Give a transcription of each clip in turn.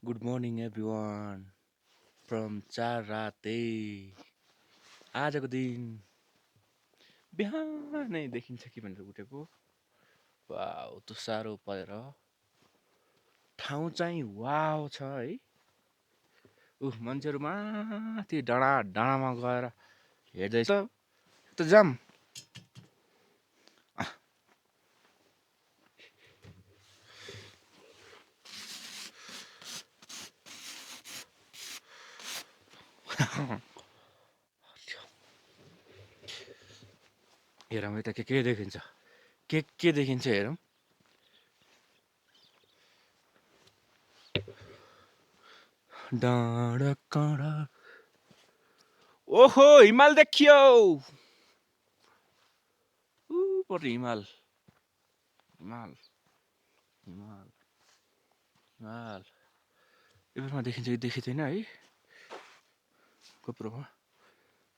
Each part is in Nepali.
Good morning everyone from चारराते। आजको दिन बिहानै देखिन्छ कि भनेर उठेको। वाउ तुसारो परेर ठाउँ चाहिँ वाउ छ है। मान्छेहरू माथि डाँडामा गएर हेर्दैछ त जाम। हेरौँ यता के देखिन्छ, के देखिन्छ हेरौँ। डाँडा काँडा ओहो हिमाल देखियो। पर हिमाल हिमाल हिमाल हिमाल एपमा देखिन्छ कि देखिँदैन है गोप्रोमा,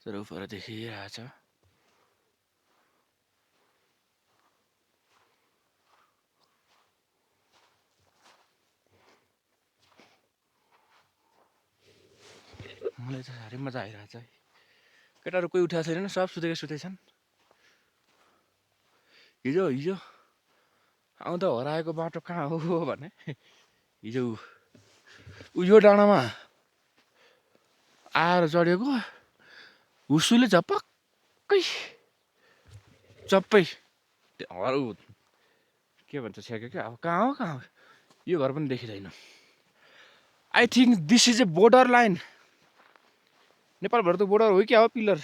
तर उपर देखिरहेछ। मलाई त साह्रै मजा आइरहेछ है। केटाहरू कोही उठेको छैन, सब सुतेछन्। हिजो हिजो आउँदा हराएको बाटो कहाँ हो भने हिजो यो डाँडामा आएर चढेको हुसुले झपक्कै चप्पै अरू के भन्छ छ्याक्यो क्या। अब कहाँ हो यो घर पनि देखिँदैन। I think this is a border line. Nepal भारतको बोर्डर हो क्या हो? पिलर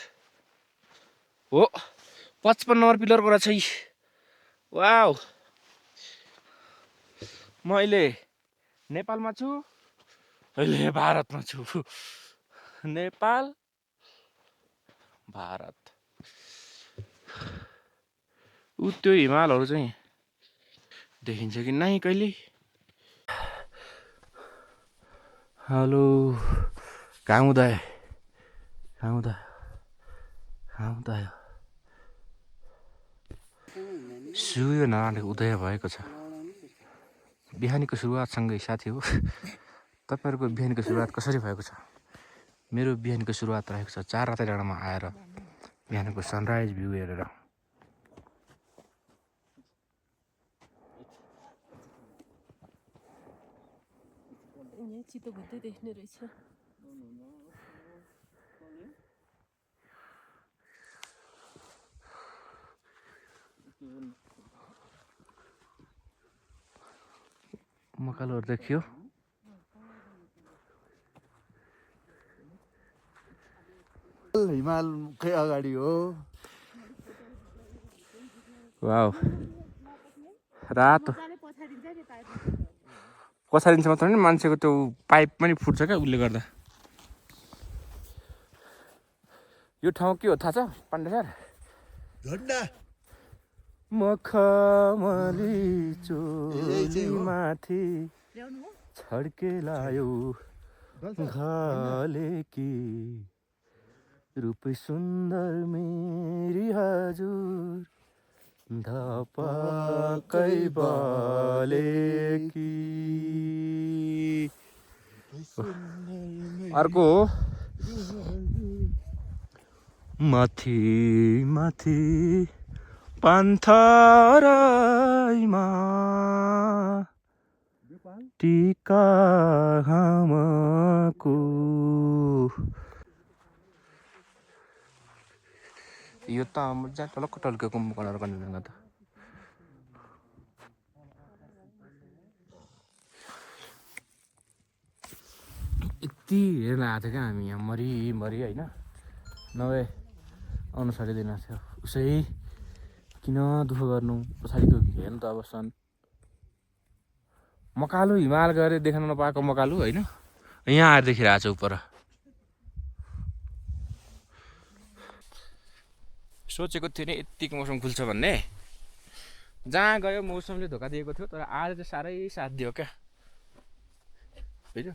हो, 55 नम्बर पिलरको रहेछ। वाउ, म अहिले नेपालमा छु, अहिले भारतमा छु। नेपाल भारत त्यो हिमालहरू चाहिँ देखिन्छ कि नै कहिले। हेलो घाम उदायो। सूर्य नारायण उदय भएको छ। बिहानीको सुरुवातसँगै साथी हो। तपाईँहरूको बिहानीको सुरुवात कसरी भएको छ? मेरो बिहानीको सुरुवात रहेको छ चारराते डाँडामा आएर बिहानको सनराइज भ्यू हेरेर। चितो भुत्तै देख्ने रहेछ। मकालोहरू देखियो। हिमालकै अगाडि हो। वाउ, रातो पछाडिन्छ मात्र नि, मान्छेको त्यो पाइप पनि फुट्छ क्या उसले गर्दा। यो ठाउँ के हो थाहा छ पाण्डे सर? झन्डा मखमली चोली माथि छड्केलायो घले कि रूप सुन्दर मेरी हजुर धपकै बले कि। अर्को हो माथि माथि पान्थराईमा टिका घामको। यो त मजा टलक्क टल्केको कुम्भकर्ण र कञ्चनजङ्घा त। यति हेर्न आएको थियो क्या हामी यहाँ मरि होइन, नभए आउनु सकिँदैन थियो। उसै किन दुःख गर्नु, पछाडिको हेर्नु त अब सन मकालु हिमाल गएर देख्न नपाएको मकालु होइन, यहाँ आएर देखिरहेको छ उपर। सोचेको थिएँ नि यतिको मौसम खुल्छ भन्ने, जहाँ गयो मौसमले धोका दिएको थियो, तर आज चाहिँ साह्रै साथ दियो क्या। होइन,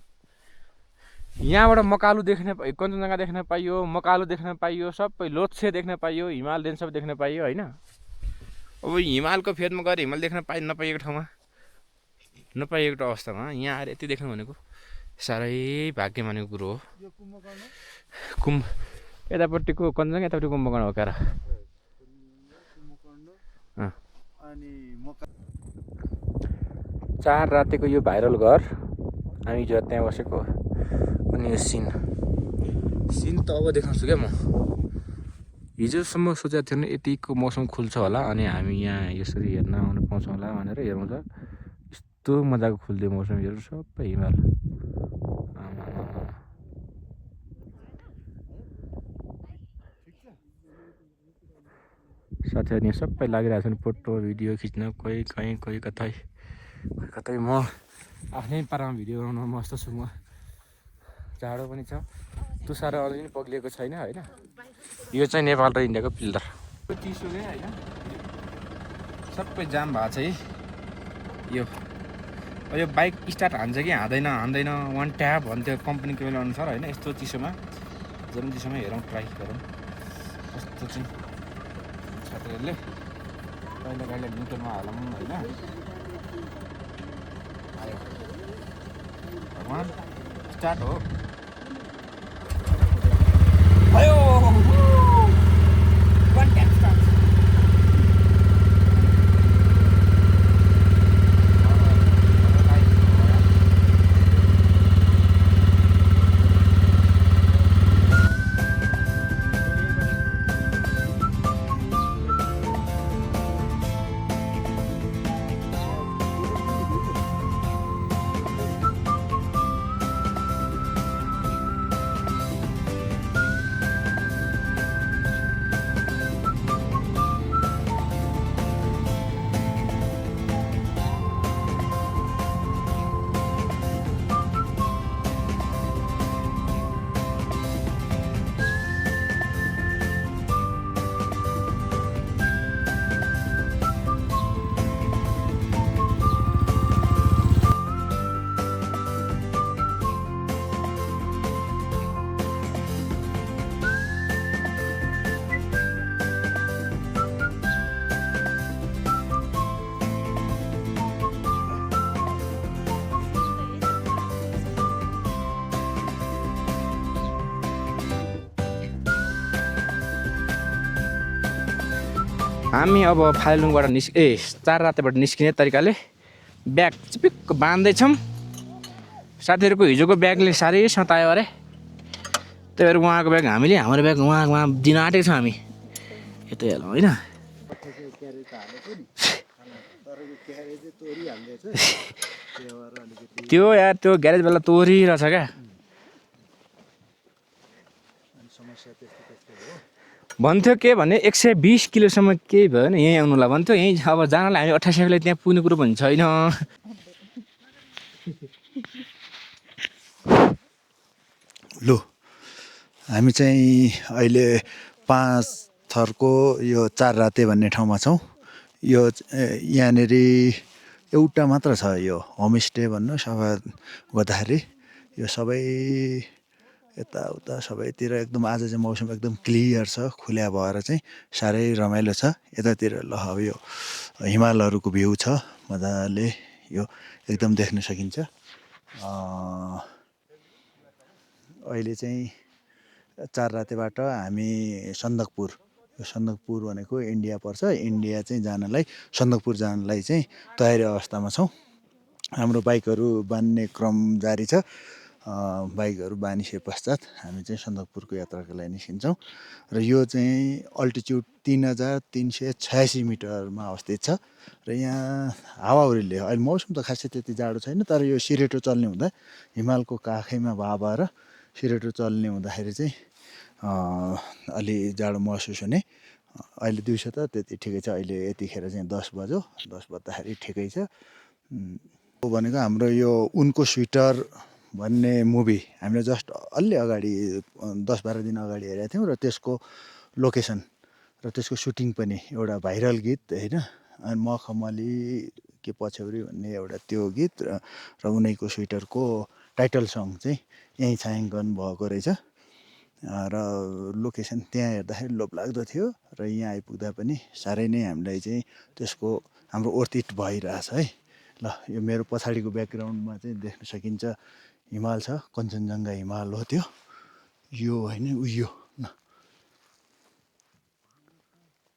यहाँबाट मकालु देख्न, कञ्चनजङ्घा देख्न पाइयो, मकालु देख्न पाइयो, सबै लोच्छे देख्न पाइयो, हिमाल रेन्ज सबै देख्न पाइयो होइन। अब हिमालको फेदमा गएर हिमाल देख्न नपाइएको ठाउँमा, नपाइएको अवस्थामा यहाँ आएर यति देख्नु भनेको साह्रै भाग्य मानेको कुरो हो। यो कुम्भकर्ण कुम्भ यतापट्टिको कञ्चनजङ्घा यतापट्टि कुम्भकर्ण हो क्या र? कुम्भकर्ण अँ। अनि मका 4 रातेको यो भाइरल घर हामी हिजो त्यहाँ बसेको अनि यो सिन त अब देखाउँछु क्या म। हिजोसम्म सोचेको थिएन यतिको मौसम खुल्छ होला अनि हामी यहाँ यसरी हेर्न आउन पाउँछौँ होला भनेर हेरौँ त यस्तो मजाको खुल्दियो मौसम। हेर्नु सबै हिमाल। साथीहरू यहाँ सबै लागिरहेको छन् फोटो भिडियो खिच्न। कोही कहीँ कोही कतै कोही कतै। म आफ्नै पारामा भिडियो बनाउन मस्त छु म। जाडो पनि छ, तुषार अझै पनि पग्लिएको छैन होइन। यो चाहिँ नेपाल र इन्डियाको फिल्टर चिसो क्या होइन। सबै जाम भएको छ है यो। यो बाइक स्टार्ट हान्छ कि हान्दैन वान ट्याप भन्थ्यो कम्पनीको बेला अनुसार होइन। यस्तो चिसोमा जम्न चिसोमा हेरौँ ट्राई गरौँ कस्तो चाहिँ साथीहरूले। कहिले कहिले न्युट्रलमा हालौँ होइन। आयो भगवान् स्टार्ट हो आयो वान ट्याप स्टार्ट। हामी अब फाइलुङबाट 4 रातेबाट निस्किने तरिकाले ब्याग चिपिक्क बाँध्दैछौँ। साथीहरूको हिजोको ब्यागले साह्रै सतायो अरे। त्यही भएर उहाँको ब्याग हामीले हाम्रो ब्याग उहाँ दिन आँटेको छौँ हामी। यतै हेलौँ होइन। त्यो यार त्यो ग्यारेजवाला तोरिरहेछ क्या। भन्थ्यो के भने 120 किलोसम्म केही भयो भने यहीँ आउनुलाई भन्थ्यो। यहीँ अब जानलाई हामी 28 किलो त्यहाँ पुग्ने कुरो पनि छैन। लु हामी चाहिँ अहिले 5 थरको यो 4 राते भन्ने ठाउँमा छौँ। यो यहाँनिर एउटा मात्र छ यो होमस्टे भन्नु सफा गर्दाखेरि। यो सबै यताउता सबैतिर एकदम आज चाहिँ मौसम एकदम क्लियर छ। खुला भएर चाहिँ साह्रै रमाइलो छ। यतातिर ल अब यो हिमालहरूको भ्यू छ मजाले यो एकदम देख्न सकिन्छ। अहिले चाहिँ 4 रातेबाट हामी सन्दकपुर, यो सन्दकपुर भनेको इन्डिया पर्छ। इन्डिया चाहिँ जानलाई सन्दकपुर जानलाई चाहिँ तयारी अवस्थामा छौँ। हाम्रो बाइकहरू बान्ने क्रम जारी छ। बाइकहरू बानिसके पश्चात हामी चाहिँ सन्दकपुरको यात्राको लागि निस्किन्छौँ। र यो चाहिँ अल्टिच्युड 3386 मिटरमा अवस्थित छ। र यहाँ हावाहुरीले अहिले मौसम त खासै त्यति जाडो छैन, तर यो सिरेटो चल्ने हुँदा हिमालको काखैमा भएर सिरेटो चल्ने हुँदाखेरि चाहिँ अलि जाडो महसुस हुने। अहिले दिउँसो त त्यति ठिकै छ। अहिले यतिखेर चाहिँ 10 बज्यो। 10 बज्दाखेरि ठिकै छ। भनेको हाम्रो यो उनको स्वेटर भन्ने मुभी हामीले जस्ट अलि अगाडि 10-12 दिन अगाडि हेरेका थियौँ। र त्यसको लोकेसन र त्यसको सुटिङ पनि एउटा भाइरल गीत होइन। अनि मखमली के पछ्यौरी भन्ने एउटा त्यो गीत र उनैको स्वेटरको टाइटल सङ चाहिँ यहीँ छायाङ्कन भएको रहेछ। र लोकेसन त्यहाँ हेर्दाखेरि लोभलाग्दो थियो। र यहाँ आइपुग्दा पनि साह्रै नै हामीलाई चाहिँ त्यसको हाम्रो ओर्तिट भइरहेछ है। ल यो मेरो पछाडिको ब्याकग्राउन्डमा चाहिँ देख्न सकिन्छ हिमाल छ, कञ्चनजङ्घा हिमाल हो त्यो। यो होइन उयो न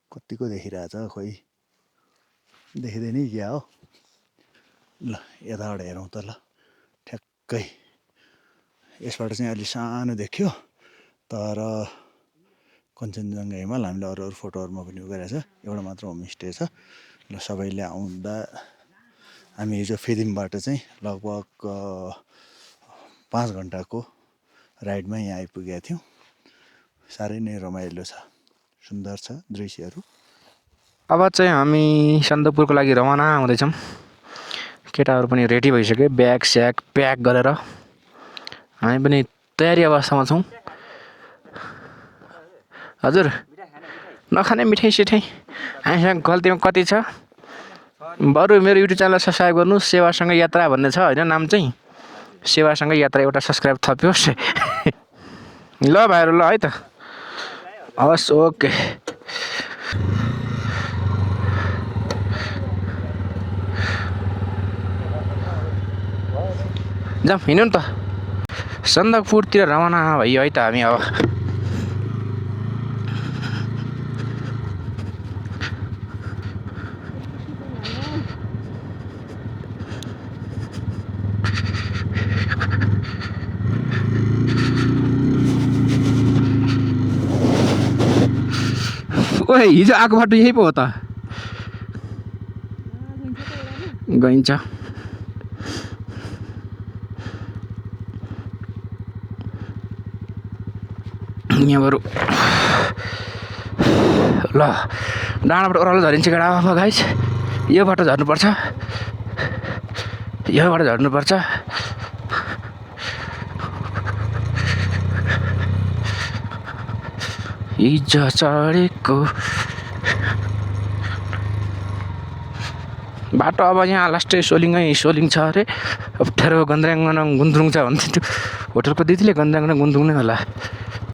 कतिको देखिरहेछ खोइ देखिँदैन क्या हो। ल यताबाट हेरौँ त ल ठ्याक्कै यसबाट चाहिँ अलि सानो देखियो तर कञ्चनजङ्घा हिमाल हामीले अरू फोटोहरूमा पनि गरेको छ। एउटा मात्र होमस्टे छ। ल सबैले आउँदा हामी हिजो फेदिमबाट चाहिँ लगभग 5 घन्टाको राइडमा यहाँ आइपुगेका थियौँ। साह्रै नै रमाइलो छ, सुन्दर छ दृश्यहरू। अब चाहिँ हामी सन्दकपुरको लागि रवाना हुँदैछौँ। केटाहरू पनि रेडी भइसक्यो, ब्याग स्याग प्याक गरेर हामी पनि तयारी अवस्थामा छौँ। हजुर नखाने मिठाई सिठाई हामीसँग गल्तीमा कति छ। बरु मेरो युट्युब च्यानल सब्सक्राइब गर्नु, सेवासँग यात्रा भन्ने छ होइन नाम चाहिँ, सेवासँग यात्रा एउटा सब्सक्राइब थप्योस्। ल भाइहरू ल है त, हवस् ओके। जाऊँ हिँड्नु नि त, सन्दकपुरतिर रवाना भइयो है त हामी अब। ओए हिजो आएको बाटो यही पो हो त, गइन्छ। यहाँ बरु ल डाँडाबाट ओह्रालो झरिन्छ केटा अब गाइस। यो बाटो झर्नुपर्छ, यो बाटो झर्नुपर्छ। हिजो चढेको बाटो अब यहाँ लास्टै सोलिङ छ अरे। अप्ठ्यारो गन्द्राङ गुन्द्रुङ छ भन्थ्यो होटलको दिदीले, गन्द्राङ गुन्द्रुङ नै होला।